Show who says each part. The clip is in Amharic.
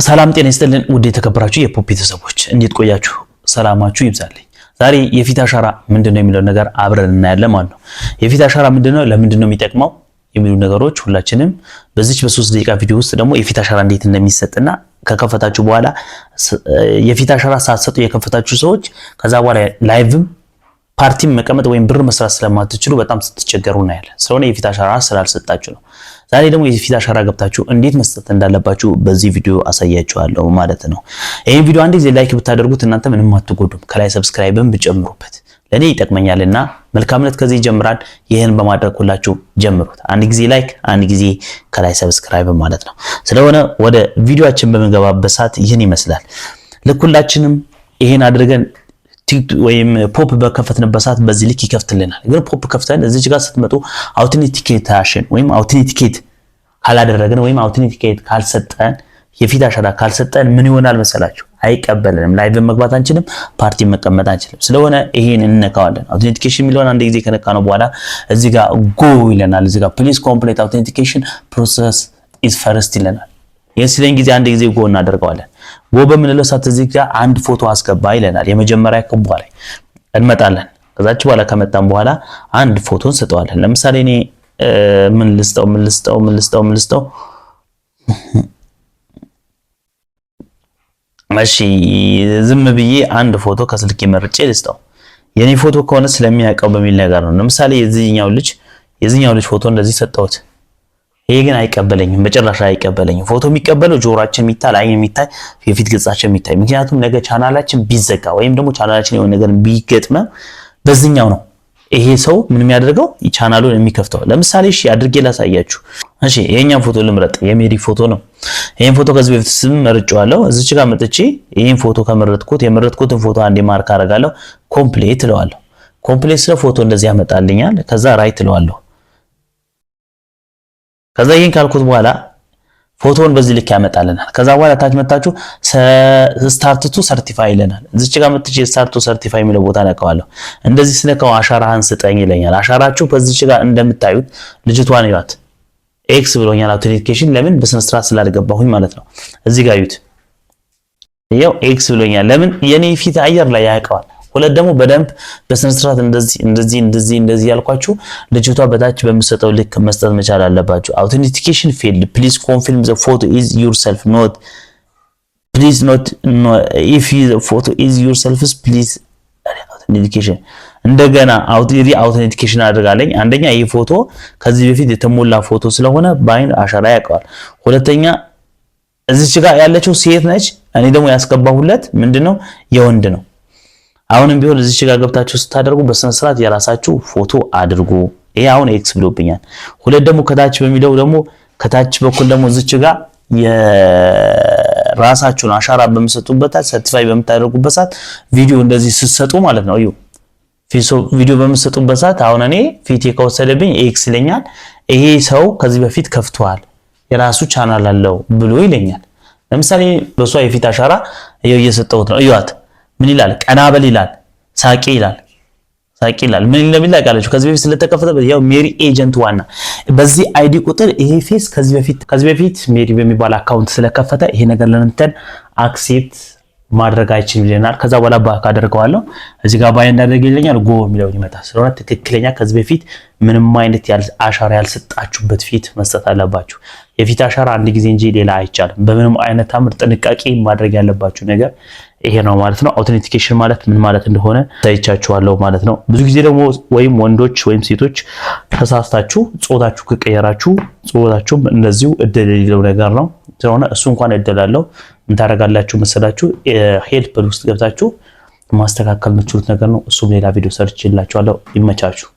Speaker 1: ሰላም ጤና ይስጥልን ውድ የተከበራችሁ የፖፕ ቤተሰቦች፣ እንዴት ቆያችሁ? ሰላማችሁ ይብዛልኝ። ዛሬ የፊት አሻራ ምንድነው የሚለው ነገር አብረን እናያለን ማለት ነው። የፊት አሻራ ምንድነው፣ ለምንድነው የሚጠቅመው የሚሉ ነገሮች ሁላችንም በዚች በ3 ደቂቃ ቪዲዮ ውስጥ ደግሞ የፊት አሻራ እንዴት እንደሚሰጥና ከከፈታችሁ በኋላ የፊት አሻራ ሳትሰጡ የከፈታችሁ ሰዎች ከዛ በኋላ live ም ፓርቲም መቀመጥ ወይም ብር መስራት ስለማትችሉ በጣም ስትቸገሩ እናያለን። ስለሆነ የፊት አሻራ ስላልሰጣችሁ ነው። ዛሬ ደግሞ የፊት አሻራ ገብታችሁ እንዴት መስጠት እንዳለባችሁ በዚህ ቪዲዮ አሳያችኋለሁ ማለት ነው። ይህን ቪዲዮ አንድ ጊዜ like ብታደርጉት እናንተ ምንም አትጎዱም። ከላይ subscribe ን ብጨምሩበት ለእኔ ይጠቅመኛልና መልካምነት ከዚህ ይጀምራል። ይህን በማድረግ ሁላችሁ ጀምሩት። አንድ ጊዜ like፣ አንድ ጊዜ ከላይ subscribe ማለት ነው። ስለሆነ ወደ ቪዲዮአችን በምንገባበት ሰዓት ይህን ይመስላል። ልክ ሁላችንም ይህን አድርገን ወይም ፖፕ በከፈትንበት ሰዓት በዚህ ልክ ይከፍትልናል። ግን ፖፕ ከፍተን እዚች ጋር ስትመጡ authentication ወይም authenticate ካላደረግን ወይም authenticate ካልሰጠን፣ የፊት አሻራ ካልሰጠን ምን ይሆናል መሰላችሁ? አይቀበልንም። Live መግባት አንችልም፣ ፓርቲ መቀመጥ አንችልም። ስለሆነ ይሄን እንነካዋለን። Authentication የሚለውን አንድ ጊዜ ከነካነው በኋላ እዚህ ጋር go ይለናል። እዚህ ጋር "Please complete authentication process is first" ይለናል። ይህን ሲለኝ ጊዜ አንድ ጊዜ go እናደርገዋለን። Go በምንለው ሰዓት እዚህ ጋር አንድ ፎቶ አስገባ ይለናል። የመጀመሪያ ክቧ ላይ እንመጣለን። ከዛች በኋላ ከመጣን በኋላ አንድ ፎቶ እንሰጠዋለን። ለምሳሌ እኔ ምን ልስጠው፣ ምን ልስጠው፣ ምን ልስጠው፣ ምን ልስጠው? እሺ፣ ዝም ብዬ አንድ ፎቶ ከስልኬ መርጬ ልስጠው። የኔ ፎቶ ከሆነ ስለሚያውቀው በሚል ነገር ነው። ለምሳሌ የዚህኛው ልጅ ፎቶ እንደዚህ ሰጠሁት። ይሄ ግን አይቀበለኝም፣ በጭራሽ አይቀበለኝም። ፎቶ የሚቀበለው ጆሮአችን የሚታይ፣ አይን የሚታይ፣ የፊት ገጻችን የሚታይ። ምክንያቱም ነገ ቻናላችን ቢዘጋ ወይም ደግሞ ቻናላችን የሆነ ነገር ቢገጥመው በዚህኛው ነው ይሄ ሰው ምን የሚያደርገው፣ ቻናሉን የሚከፍተው። ለምሳሌ እሺ አድርጌ ላሳያችሁ። እሺ፣ ይሄኛው ፎቶ ልምረጥ፣ የሜሪ ፎቶ ነው። ይሄን ፎቶ ከዚህ በፊት ስም መርጬዋለሁ። እዚች ጋር መጥቼ ይሄን ፎቶ ከመረጥኩት የመረጥኩትን ፎቶ አንዴ mark አደርጋለሁ። Complete እለዋለሁ። Complete ስለ ፎቶ እንደዚህ ያመጣልኛል። ከዛ right እለዋለሁ። ከዛ ይሄን ካልኩት በኋላ ፎቶውን በዚህ ልክ ያመጣልናል። ከዛ በኋላ ታች መታችሁ "Start to certify" ይለናል። እዚች ጋር መጥቼ "Start to certify" የሚለው ቦታ ነካዋለሁ። እንደዚህ ስነካው አሻራህን ስጠኝ ይለኛል። አሻራችሁ በዚች ጋር እንደምታዩት ልጅቷን እዩት። X ብሎኛል። Authentication ለምን በስነ ስርዓት ስላልገባሁኝ ማለት ነው። እዚህ ጋር እዩት። ይኸው X ብሎኛል። ለምን? የኔ ፊት አየር ላይ ያውቀዋል። ሁለት ደግሞ በደንብ በስነ ስርዓት እንደዚህ እንደዚህ እንደዚህ እንደዚህ ያልኳችሁ ልጅቷ በታች በምሰጠው ልክ መስጠት መቻል አለባችሁ። "Authentication failed. Please confirm the photo is yourself not. Please not. If the photo is yourself, please authentication." እንደገና re authentication አድርጋለኝ። አንደኛ ይህ ፎቶ ከዚህ በፊት የተሞላ ፎቶ ስለሆነ በአይን አሻራ ያውቀዋል። ሁለተኛ እዚች ጋር ያለችው ሴት ነች። እኔ ደግሞ ያስገባሁለት ምንድነው? የወንድ ነው። አሁንም ቢሆን እዚች ጋር ገብታችሁ ስታደርጉ በስነ ስርዓት የራሳችሁ ፎቶ አድርጉ። ይሄ አሁን X ብሎብኛል። ሁለት ደግሞ ከታች በሚለው ደግሞ ከታች በኩል ደግሞ እዚች ጋር የራሳችሁን አሻራ በምሰጡበት ሰዓት፣ certify በምታደርጉበት ሰዓት ቪዲዮ እንደዚህ ስትሰጡ ማለት ነው። እዩ፣ ቪዲዮ በምትሰጡበት ሰዓት አሁን እኔ ፊቴ ከወሰደብኝ X ይለኛል። ይሄ ሰው ከዚህ በፊት ከፍቷል፣ የራሱ ቻናል አለው ብሎ ይለኛል። ለምሳሌ በሷ የፊት አሻራ ይኸው እየሰጠሁት ነው። እዩዋት፣ ምን ይላል? ቀና በል ይላል፣ ሳቂ ይላል፣ ሳቂ ይላል። ምን እንደሚል ታውቃላችሁ? ከዚህ በፊት ስለተከፈተ ያው ሜሪ agent ዋና በዚህ ID ቁጥር ይሄ face ከዚህ በፊት ሜሪ በሚባል account ስለከፈተ ይሄ ነገር ለእንትን accept ማድረግ አይችልም ይለናል። ከዛ በኋላ back አደርገዋለሁ። እዚህ ጋር ባይ እንዳደርግ ይለኛል። Go የሚለውን ይመጣል። ስለሆነ ትክክለኛ ከዚህ በፊት ምንም አይነት አሻራ ያልሰጣችሁበት ፊት መስጠት አለባችሁ። የፊት አሻራ አንድ ጊዜ እንጂ ሌላ አይቻልም። በምንም አይነት ታምር ጥንቃቄ ማድረግ ያለባችሁ ነገር ይሄ ነው ማለት ነው። Authentication ማለት ምን ማለት እንደሆነ ታይቻችኋለሁ ማለት ነው። ብዙ ጊዜ ደግሞ ወይም ወንዶች ወይም ሴቶች ተሳስታችሁ ጾታችሁ ከቀየራችሁ ጾታችሁም እንደዚሁ እድል የሌለው ነገር ነው። ስለሆነ እሱ እንኳን እድል አለው። ምን ታደርጋላችሁ መሰላችሁ? Help ውስጥ ገብታችሁ ማስተካከል የምትችሉት ነገር ነው። እሱም ሌላ ቪዲዮ ሰርቼላችኋለሁ። ይመቻችሁ።